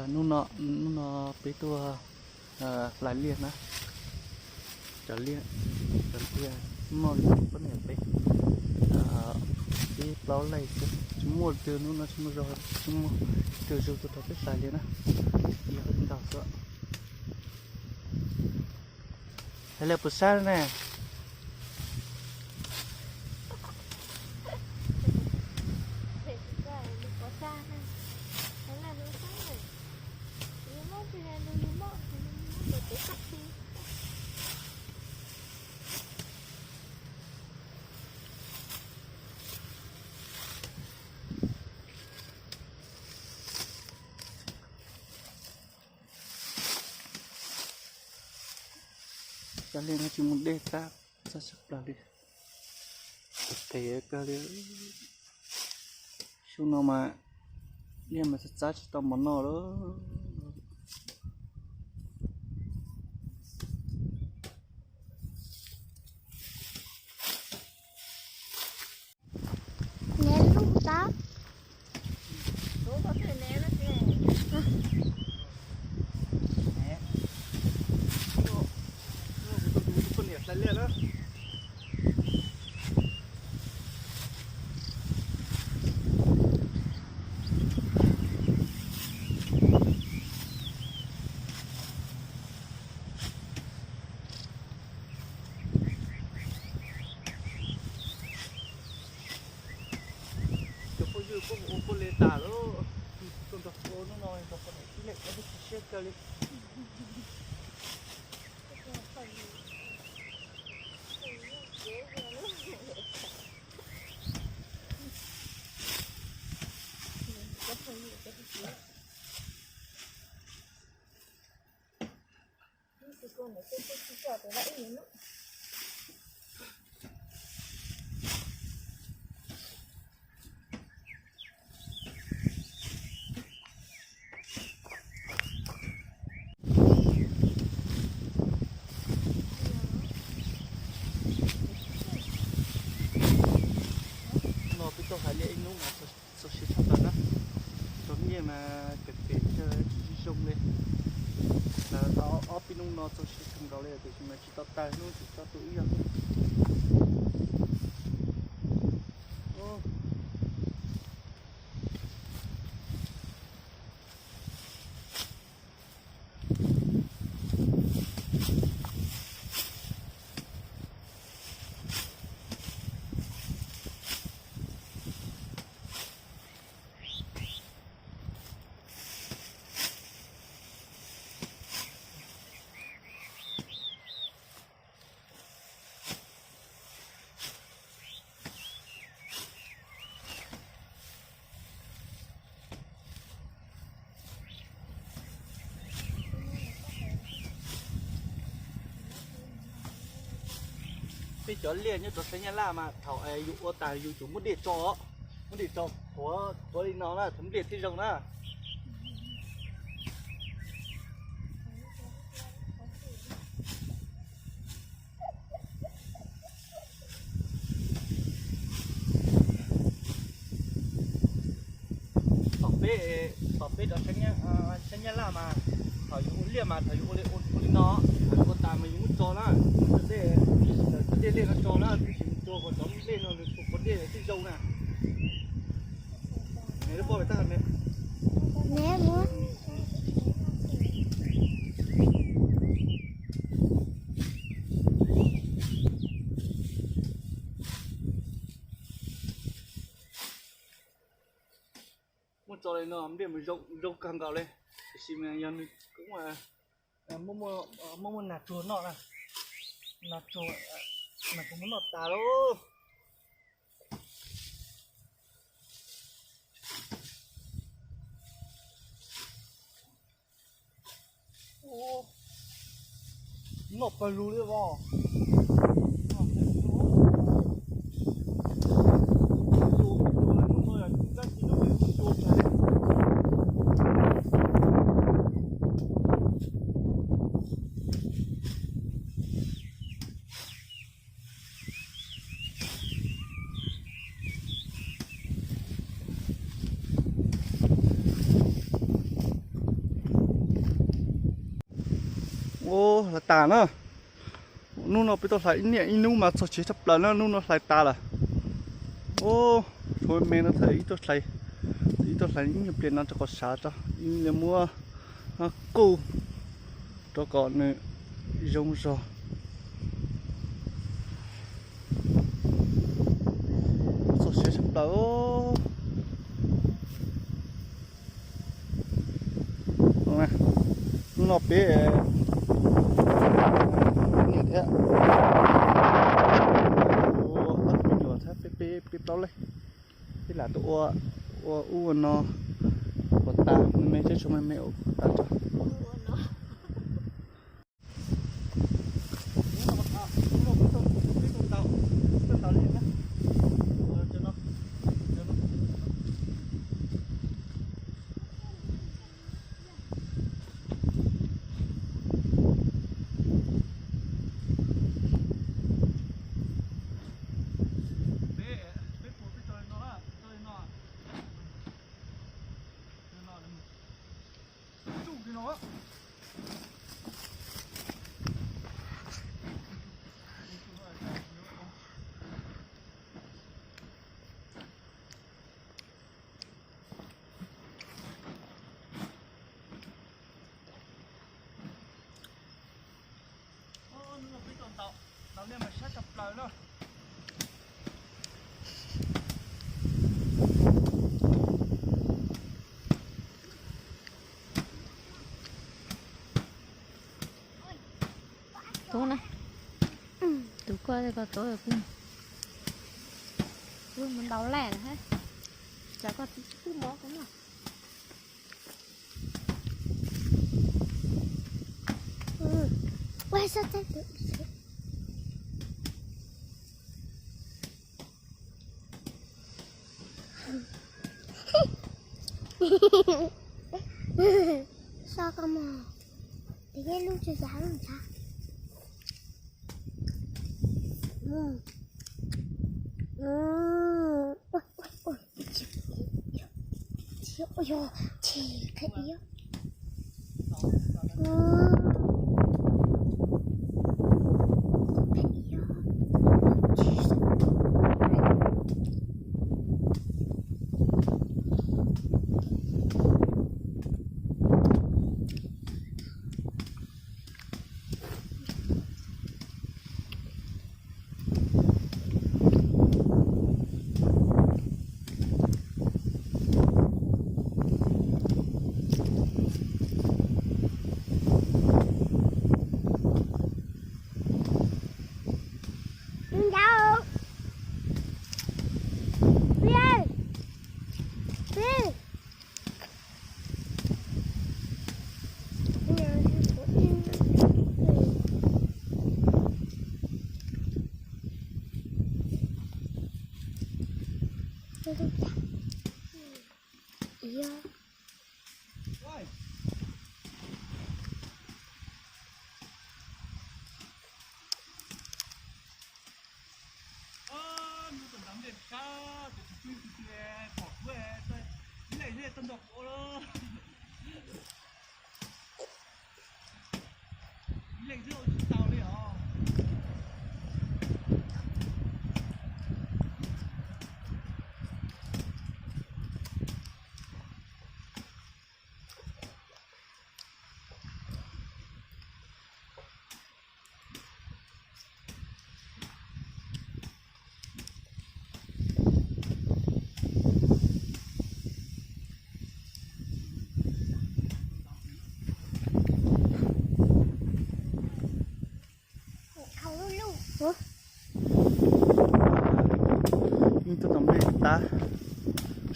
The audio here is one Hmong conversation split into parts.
Hnub no, hnub no peb tuaj hlais liaj na. Cov liaj, cov liaj noj li poj niam peb, ib plaub leej xwb, tsis muaj twg, hnub no tsis muaj zog, tsis muaj twg zog tuaj rau peb hlais li na. Yog ntau xwb. Hlais liaj puas sab ne? Cov liaj no tsis muaj dej txab, txab tshaj plaws li. Phem kawg li. Xyoo no mas liaj mas txab txab tsis tau mov noj lawm. Neb lub tab. Cov phooj ywg kuj mus ua puav leej tas lawm. Tuaj nrog kuv ua hnub no nrog poj niam tib leeg ua tib si siab kawg li. No peb tuaj hlais liaj ib hnub mas txaus siab tshaj plaws na. Cov nyiaj mas pem pem tsis zoo li. Hlais tau ob peb hnub no txaus siab kawg nkaus li tiam sis mas tsis tau tag hnub tsis tau tu ib yam. Peb cov liaj nyob rau sab Nyab Laj mas thaum yus ua tas yus tsum muab dej tso, muab dej tso qhuav qhuav li no na thaum npliaj thiaj zoo na. Tom peb, tom peb rau sab Nyab Laj mas thaum yus ua liaj mas thaum yus ua li, ua li no, thaum yus ua tas mas yus muab tso na, cov dej, cov dej liaj no tso na, tsis mus tso kom cov dej no nws tus qhuav dej thiaj zoo na. Neb mus. Muab tso li no npliaj mus zoo, zoo kawg nkaus li. Tiam sis mas yog nws kuj muaj, muaj muaj nas tsuag noj na, nas tsuag, nas tsuag muab noj tas lauj. Noj pawg lug li os. Ua hlais tas na. Hnub no peb tuaj hlais ib niaj ib hnub mas txog siav tshaj plaws na, hnub no hlais tas lawm. Ua, tshuav me me no thiaj ib tuaj hlais, ib tuaj hlais ib nyuag pliag no rau kom sav tso, ib nyuag muab quj rau kom nws zoo zog. Txog siav tshaj plaws. Hnub no peb niam thiab ob tug me nyuam thiab peb, peb plaub leeg, peb lam tuaj ua, ua ub ua no, ua tas me me thiab tshuav me me ua tas tso. Hnub no peb tuaj ntaus, ntaus liaj mas sab tshaj plaws na. Tuav na, tus koj koj tuav kuv, kuv mus ntaus liaj lawm hab, tsam koj tsis pub mov kuv noj. So koj mog, tes ib lub tsis yam lub ntshav. Yeej tuaj tom ntej tas,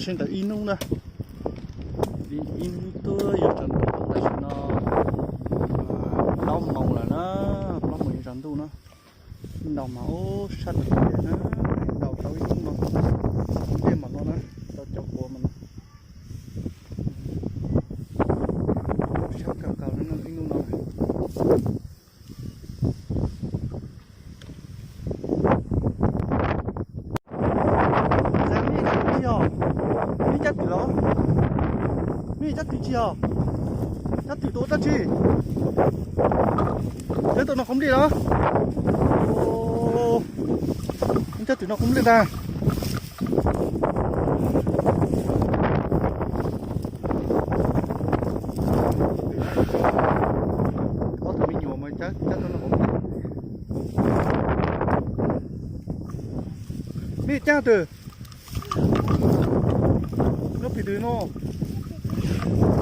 sawv ntawm ib hnub na, ib hnub tuaj yog tam sim no plaub moos lawm na, plaub moos yuav tsaus ntuj na. Ntaus mas ub sab tag tiag na, ntaus tau ib hnub no, ib pliag mam no na, tau cov quav mas no. Sab kawg kawg no ib hnub no. Nej cab twm tsis yog? Nej cab twm los? Nej cab twm tsis yog? Cab twm tau dab tsi? Cab twm no qhov nplej los? Cab twm no qhov nplej ntag. Ob tug me nyuam mas cab cab tau no qhov nplej. Nej cab twg? Nyob pem twg no?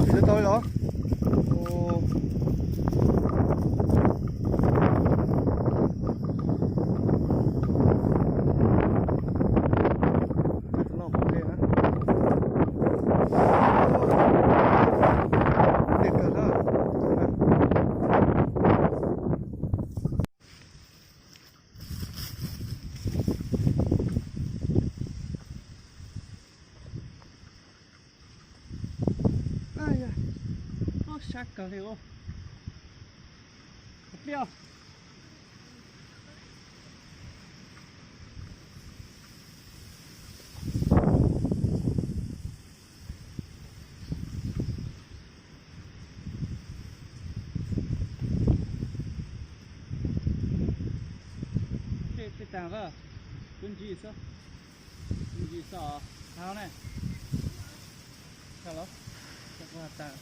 Pem twg tau los? Sab kawg li. Tej tag, kuv ntsis xwb, ntsis xwb os, hau ne. Los, tas.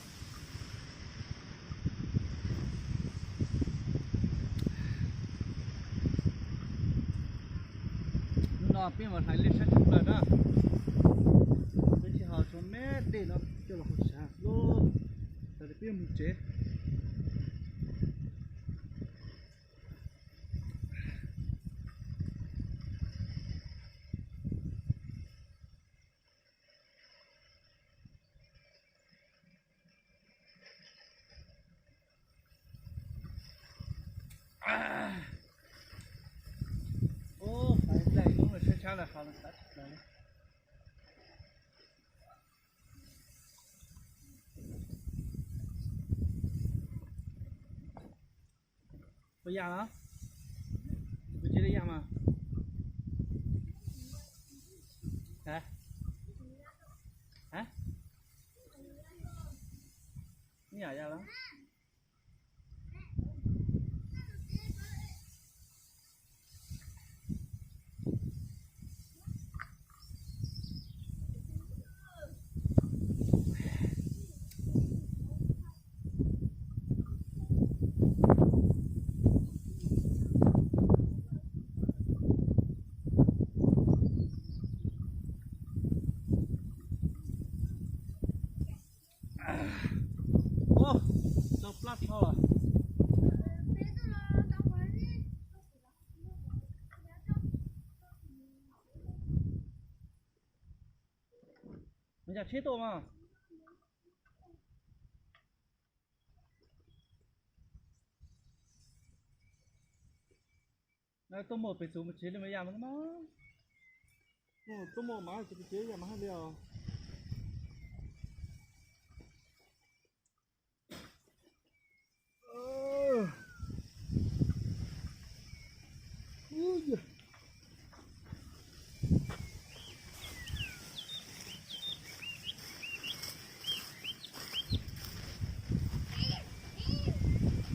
Hnub no peb mam hlais liaj sab tshaj plaws na. Peb tsis hau tshuav me dej no coj los haus tshav lub, tas li peb yuav mus tsev. Ub, hlais ib pliag ib hnub no tshaib tshaib lawm, haus xav tsis tau li. Puas yam los? Kuv tsis li yam mas. Hab? Hab? Ib yam yam los? Ub, tau plab dhau lawm. Nws yog tsheb tuaj mas. Tuaj muaj pem txus mus tsev li mas yam mas. Tuaj muaj mas tsev yam mas haj li os.